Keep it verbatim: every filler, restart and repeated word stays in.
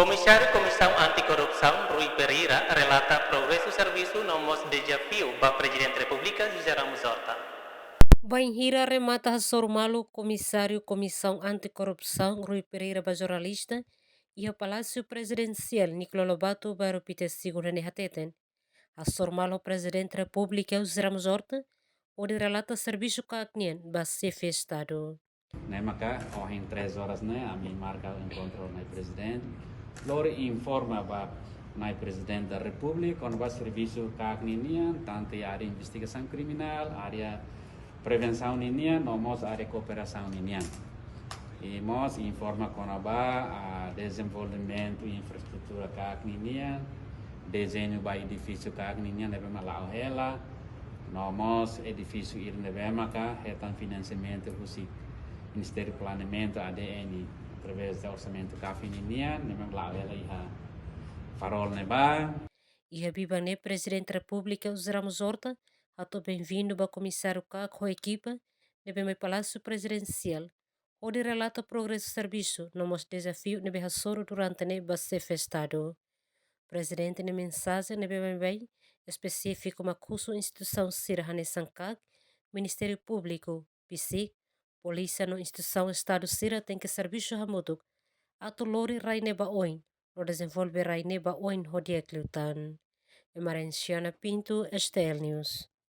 Komisáriu Komisaun Anti-Korrupsaun, Rui Pereira, relata progresu servisu no mós dezafiu ba Prezidente Repúblika, José Ramos Horta. Bainhira remata hasoru malu Komisáriu Komisaun Anti-Korrupsaun, Rui Pereira, ba jornalista iha Palásiu Prezidensiál Nicolau Lobato, bairru Pite Segundu ne'e, hateten hasoru malu Prezidente Repúblika, José Ramos Horta, hodi relata servisu KAK nian ba Xefe Estadu. Ne'e maka ohin três horas ne'e, ami marka enkontru ho Na'i Prezidente, lori informa ba Na'i Prezidente da Repúblika kona-ba servisu KAK ninian, tantu iha área investigasaun kriminál, área prevensaun ninian, no mós área kooperasaun ninian. I mós informa kona-ba, ah, dezenvolvimentu infraestrutura KAK ninian, dezeñu ba edifísiu KAK ninian ne'ebé mak la'o hela, no mós edifísiu ida ne'ebé maka hetan finansiamentu husi Ministériu Planeamentu, ADN, através de orsamentu KAF ninian, ne'ebé mak la'o hela iha Farol ne'ebá. Iha biban ne'e Prezidente Repúblika, José Ramos Horta, hato'o benvindu ba Komisáriu KAK ho ekipa ne'ebé mai Palásiu Prezidensiál, hodi relata progresu servisu no mós dezafiu ne'ebé hasoru durante ne'e ba Xefe Estadu. Prezidente nia mensajen ne'ebé baibain espesífiku mak husu instituisaun sira hanesan KAK, Ministériu Públiku, PCIC, polísia no instituisaun Estadu sira tenke servisu hamutuk atu lori rai ne'e ba oin, no dezenvolve rai ne'e ba oin ho di'ak liután. Emarenciana Pinto, STL News.